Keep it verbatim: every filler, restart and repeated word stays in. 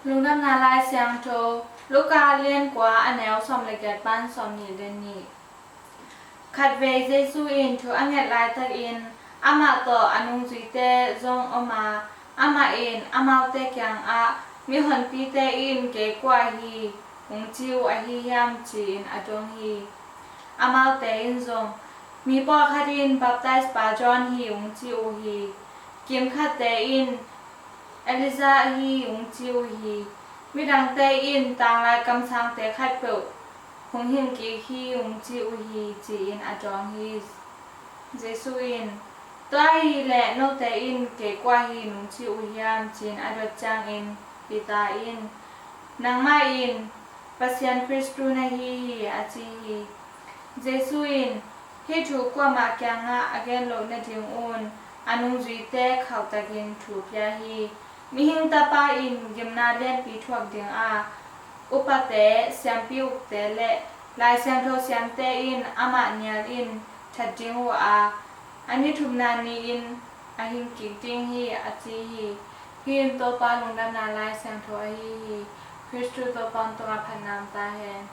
Lungdamna Lai Siangtho, Luka lian kua, a neu sawm le giat pan sawm nih le nih. Khatvei Jesu in thu a nget laitakin amah tawh a nungzuite zong om a, amah in amaute kiangah, "Mihonpite in kei kua hi hong ci uh ahi hiam?" ci-in a dong hi. Amaute in zong, "Mi pawlkhat in baptize pa John hi hong ci uh hi. Kimkhatte in Elijah hi hong ci uh hi. Midangte in tanglai kamsangte khatpeuh hong hing kik hi hong ci uh hi," ci-in a dawng hi. Jesu in, "Tua ahih leh note in kei kua hi nong ci uh hiam?" ci-in a dot ciangin Peter in, "Nangmah in Pasian Khristu na hi hi," a ci hi. Jesu in, "Hih thu kuamah kiangah a gen loh nadingun a nungzuite khauhtakin thu pia hi. Mihing Tapa in gimna lianpi thuak ding a, upate, siampi ukte le Lai Siangtho siamte in amah nial in that ding uh a, a ni thumna ni-in a hing kik ding hi," a ci hi. Hih in Topa Lungdamna Lai Siangtho ahi hi. Khristu Topa hong tungah phatna om ta hen.